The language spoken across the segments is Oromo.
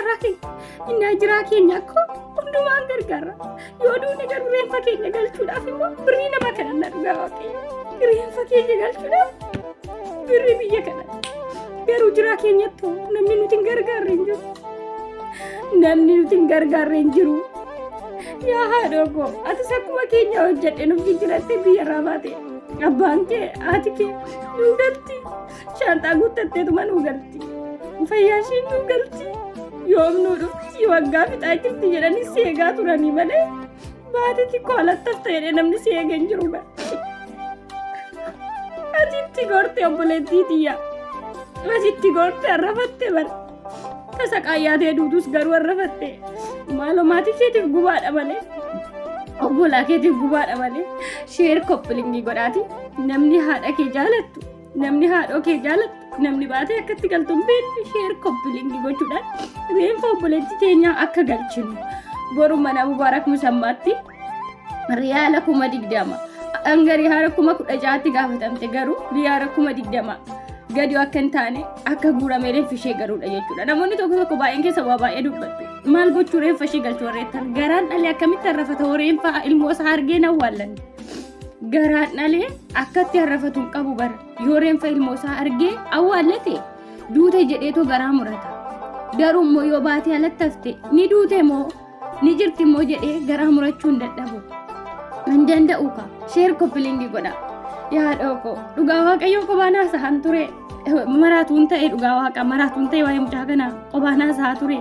carraa keenya innaa jiraa keenya akkoo hundumaan gargaarra. Yoo duune garuu reenfa keenya galchuudhaaf immoo birrii nama kadhanna dhugaa waaqayyo. Reenfa keenya galchuudhaaf birrii biyya kadhanna. Garuu jiraa keenyatti namni nuti hin gargaarre hin jiru. Namni nuti hin gargaarre hin jiru. Yaa haadhoo koo atis akkuma keenya hojjedhe nuuf jijjiirattee biyya irraa baate. Abbaan kee haati kee nuu galti. Shaanxaa guuttatteetuma nuu galti. Fayyaa ishee nuu galti. Yoom nuu dhufti waggaa fixaa jirti jedhanii si eegaa turanii malee baatee xiqqoo alatti hafta jedhee namni si eega hin jiru bara. Ati itti gorte obboleettii tiyya. Ati itti gorte arrafatte bara. Tasa qaayyaatee duutus garuu arrafatte. Maaloo maatii keetiif gubaadha malee. Obbolaa keetiif gubaadha malee. Share copy link godhaati. Namni haadha kee jaalattu, namni haadhoo kee jaalattu, namni baatee akkatti galtu hin beekne share copy link gochuudhaan reenfa obboleettii teenyaa akka galchinu. Boru mana Mubaarak Musammaatti riyaala 20,000 hanga riyaala 16,000tti gaafatamte garuu riyaala 20,000 gadi akka hin taane akka guuramee reenfi ishee galuudha jechuudha. Namoonni tokko tokko baay'een keessa waa baay'ee dubbattu. Maal gochuu reenfa ishee galchuu warreettan garaan dhalee akkamitti arrafata reenfa ilmoo isaa argee na awwaallanne. Garaan dhalee akkatti arrafatu hin qabu bara yoo reenfa ilmoo isaa argee awwaallate duute jedheetoo garaa murata. Garuu immoo yoo baatee alatti hafte ni duute moo ni jirti immoo jedhee garaa murachuu hin dadhabu. Hin danda'u ka share copy link godha. Yaa dhooko dhugaa waaqayyoo kophaa naasahan ture. Maraatuun ta'e dhugaa waaqa maraatuun ta'e waa'ee mucaa kanaa kophaa naasahaa ture.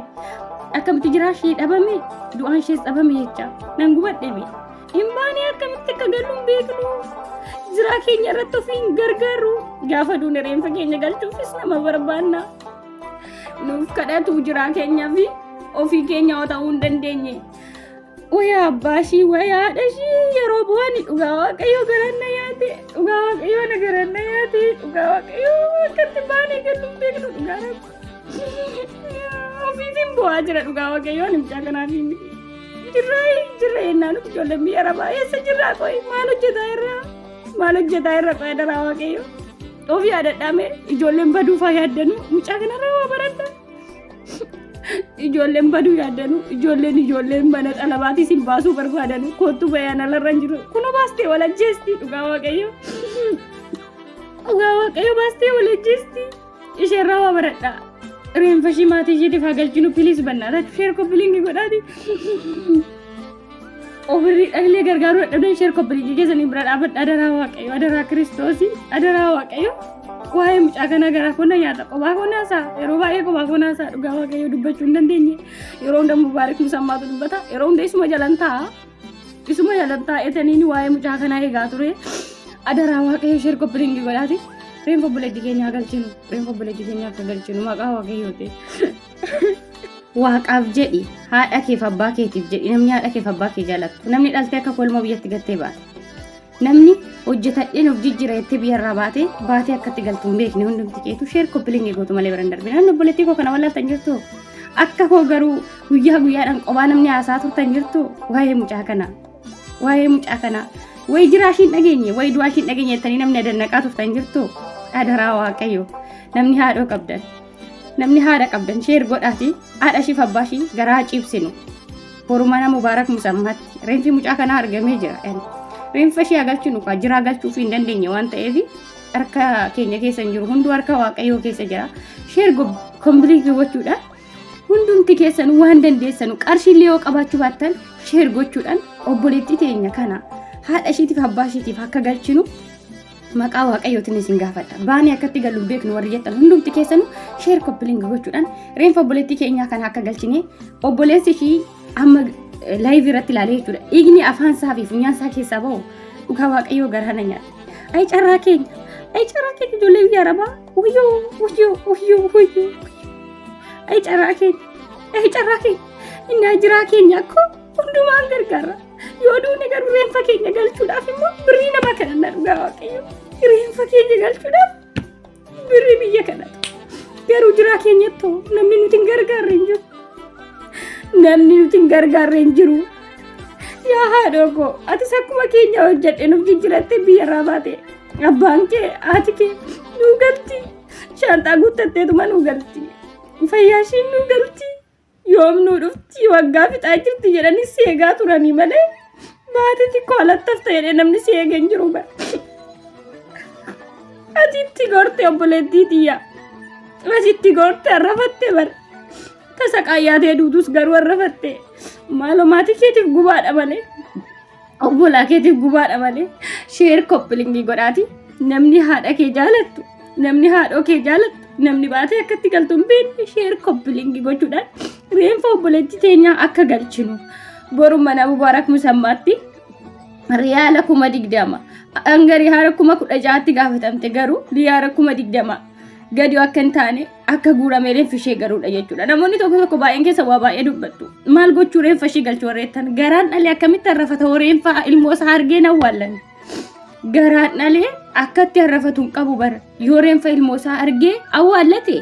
Akkamitti jiraa ishee dhabame du'aan ishees dhabame jecha nan gubadhe mee. Hin baanee akkamitti akka gallu hin beeknu. Jiraa keenya irratti ofii hin gargaarru. Gaafa duune reenfa keenya galchuufis nama barbaanna. Nuuf kadhatu jiraa keenyaa fi ofii keenya yoo ta'uu hin dandeenye. Wayaa abbaa ishii wayaa haadha ishii yeroo bu'ani dhugaa waaqayyoo garaan na nyaate dhugaa waaqayyoo na garaan na nyaate dhugaa waaqayyoo akkatti baanee gallu hin beeknu dhugaa rabbi. Ofiif hin bu'aa jira dhugaa waaqayyoo ani mucaa kanaaf hin miti. Jirraa jirra jennaan nuti ijoolleen biyya arabaa eessa jirraa qoy maal hojjetaa irraa maal hojjetaa irra qoy daraa waaqayyoo. Of yaadadhaa mee ijoolleen baduufaa yaaddanu mucaa kanarraa waa baradha. Ijoolleen baduu yaaddanu ijoolleen ijoolleen mana xalabaatis hin baasuu barbaadanu kottu bayaan alarra hin jiru kunoo baastee wal ajjeesti dhugaa waaqayyo. Dhugaa waaqayyo baastee wal ajjeesti isheerraa waa baradha. Reenfa ishii maatii isheetiif haa galchinu please bannaatachu share copy link godhaati. Ofirrii dhaqlee gargaaruu dadhabdan share copy link keessanii bira dhaabadha adaraa waaqayyo adaraa kiristoosii adaraa waaqayyo. Waa'ee mucaa kanaa garaa koo na nyaata kophaa koo naasaa yeroo baay'ee kophaa koo naasaa dhugaa waaqayyo dubbachuu hin dandeenye yeroo hunda Mubaarik Musammaatu dubbata yeroo hunda isuma jalan taa'a isuma jalan taa'etaniin waa'ee mucaa kanaa eegaa ture adaraa waaqayyo share copy link godhaati reenfa obboleettii keenyaa galchinu reenfa obboleettii keenyaa akka galchinu maqaa waaqayyooti. Waaqaaf jedhi haadha keef abbaa keetiif jedhi namni haadha keef abbaa kee jaalattu namni dhaltee akka kolma biyyatti gattee baate. Namni hojjetadheen of jijjiira jettee biyyarraa baatee baatee akkatti galtu hin beekne hundumti keetu share copy link gootu malee bira hin darbine. Namni obboleettii koo kana wallaaltan jirtu akka koo garuu guyyaa guyyaadhaan qophaa namni haasaa turtan jirtu waa'ee mucaa kanaa. Waa'ee mucaa kanaa. Wayi jiraa ishiin dhageenye wayi du'aa ishiin dhageenye jettanii namni adannaqaa turtan jirtu adaraa waaqayyo namni haadhoo qabdan. Namni haadha qabdan share godhaati haadha ishiif abbaa ishii garaa ciibsinu. Boru mana Mubaarak Musammaatti reenfi mucaa kanaa argamee jira. Reenfa ishee galchinu kaa jiraa galchuuf hin dandeenye waan ta'eef harka keenya keessa hin jiru hunduu harka waaqayyoo keessa jira. Share copy link gochuudhaan hundumti keessan waan dandeessanu qarshiillee yoo qabaachuu baattan share gochuudhaan obboleettii teenya kana haadha ishiitiif abbaa ishiitiif akka galchinu maqaa waaqayyootiin isin gaafadha. Baanii akkatti gallu hin beeknu warri jettan hundumti keessanuu share copy link gochuudhaan reenfa obboleettii keenyaa kana akka galchine obboleessi ishii amma live irratti ilaalee jechuudha. Dhiigni afaan isaa fi funyaan isaa keessaa bahu dhugaa waaqayyoo garaa na nyaata. Ayi carraa keenya! Ayi carraa keenya ijoollee biyya arabaa! Wayyoo! Wayyoo! Wayyoo! Wayyoo! Ayi carraa keenya! Ayi carraa keenya! Inni jiraa keenya akkoo hundumaan gargaara. Yoo duune garuu reenfa keenya galchuudhaaf immoo birrii nama kadhanna dhugaa waaqayyo. Reenfa keenya galchuudhaaf birrii biyya kadhatu. Garuu jiraa keenyatti namni nuti hin gargaarre hin jiru. Namni nuti hin gargaarre hin jiru. Yaa haadhoo koo atis akkuma keenya hojjedhe nuuf jijjiirattee biyyarraa baate. Abbaan kee haati kee nuu galti. Shaanxaa guuttatteetuma nuu galti. Fayyaa isheen nuu galti. Yoom nuu dhufti waggaa fixaa jirti jedhanii si eegaa turanii malee baatii xiqqoo alatti hafta jedhee namni si eegee hin jiru bara. Ati itti gorte obboleettii tiyya. Ati itti gorte arrafatte bara. Tasa qaayyaatee duutus garuu arrafatte. Maaloo maatii keetiif gubaadha malee. Obbolaa keetiif gubaadha malee. Share copy link godhaati. Namni haadha kee jaalattu, namni haadhoo kee jaalattu, namni baatee akkatti galtu hin beekne share copy link gochuudhaan reenfa obboleettii teenyaa akka galchinu. Boru mana Mubaarak Musammaatti riyaala 20,000 hanga riyaala 16,000tti gaafatamte, garuu riyaala 20,000 gadi akka hin taane akka guuramee reenfi ishee garuudha jechuudha. Namoonni tokko tokko baay'een keessa waa baay'ee dubbattu. Maal gochuu reenfa ishee galchuu warreettan garaan dhalee akkamitti arrafata reenfa ilmoo isaa argee awwaallan. Garaan dhalee akkatti arrafatu hin qabu bara. Yoo reenfa ilmoo isaa argee awwaallate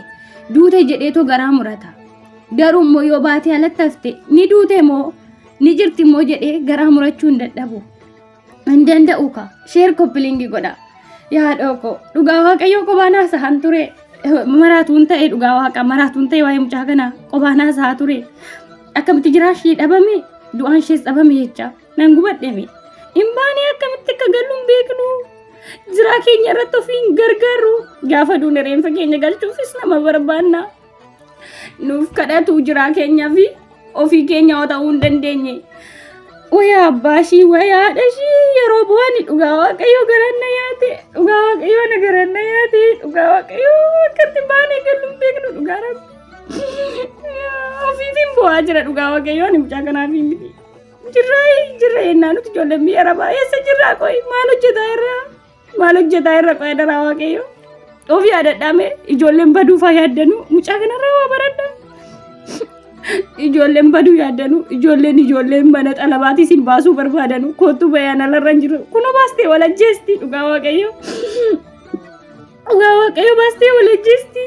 duute jedheetoo garaa murata. Garuu immoo yoo baatee alatti hafte ni duute moo ni jirti immoo jedhee garaa murachuu hin dadhabu. Hin danda'u ka. Share copy link godha. Yaadhoo koo dhugaa Waaqayyoo qobaan haasa'an ture. Maraatuun ta'e, dhugaa Waaqa maraatuun ta'e, waa'ee mucaa kanaa qobaan haasa'aa ture. Akkamitti jiraa ishee dhabame, du'aan ishees dhabame jecha nan gubadheme. Hin baanee akkamitti akka gallu hin beeknu. Jiraa keenya irratti ofii hin gargaarru. Gaafa duune reenfa keenya galchuufis nama barbaanna. Nuuf kadhatu jiraa keenyaa fi ofii keenya yoo ta'uu hin dandeenye. Wayaa abbaa ishii, wayaa haadha ishii yeroo bu'ani dhugaa Waaqayyoo garaan na nyaate, dhugaa Waaqayyoo na garaan na nyaate, dhugaa Waaqayyoo akkatti baanee gallu hin beeknu, dhugaa Rabbi. Ofiif hin bu'aa jira, dhugaa Waaqayyoo ani mucaa kanaaf hin miti. Jirraa jirra jennaan nuti ijoolleen biyya arabaa eessa jirraa? Qoy, maal hojjetaa irraa, maal hojjetaa irra? Qoy, daraa Waaqayyoo. Of yaadadhaame ijoolleen baduufaa yaaddanu mucaa kanarraa waa baradha. Ijoolleen baduu yaaddanu, ijoolleen mana xalabaatii isin baasuu barbaadanu, kootu bayaan alarra hin jiru. Kunoo baastee wal ajjeesti, dhugaa Waaqayyo. Dhugaa Waaqayyo baastee wal ajjeesti.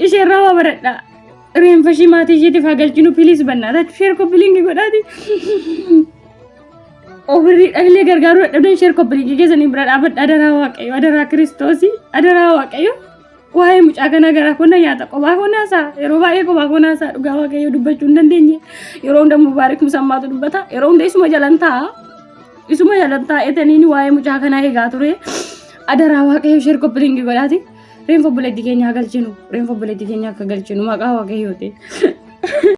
Isheerraa waa baradha. Reenfa ishii maatii isheetiif haa galchinu, please bannaatachu share copy link godhaati. Ofirrii dhaglee gargaaruu dadhabdan share copy link keessanii bira dhaabadha, adaraa Waaqayyo, adaraa Kiristoosii, adaraa Waaqayyo. Waa'ee mucaa kanaa garaa koo na nyaata, qophaa koo naasaa, yeroo baay'ee qophaa koo naasaa, dhugaa Waaqayyo dubbachuu hin dandeenye. Yeroo hunda Mubaarik Musammaatu dubbata, yeroo hunda isuma jalan taa'a. Isuma jalan taa'etaniin waa'ee mucaa kanaa eegaa ture. Adaraa Waaqayyo share copy link godhaati. Reenfa obboleettii keenyaa galchinu, reenfa obboleettii keenyaa akka galchinu maqaa Waaqayyooti.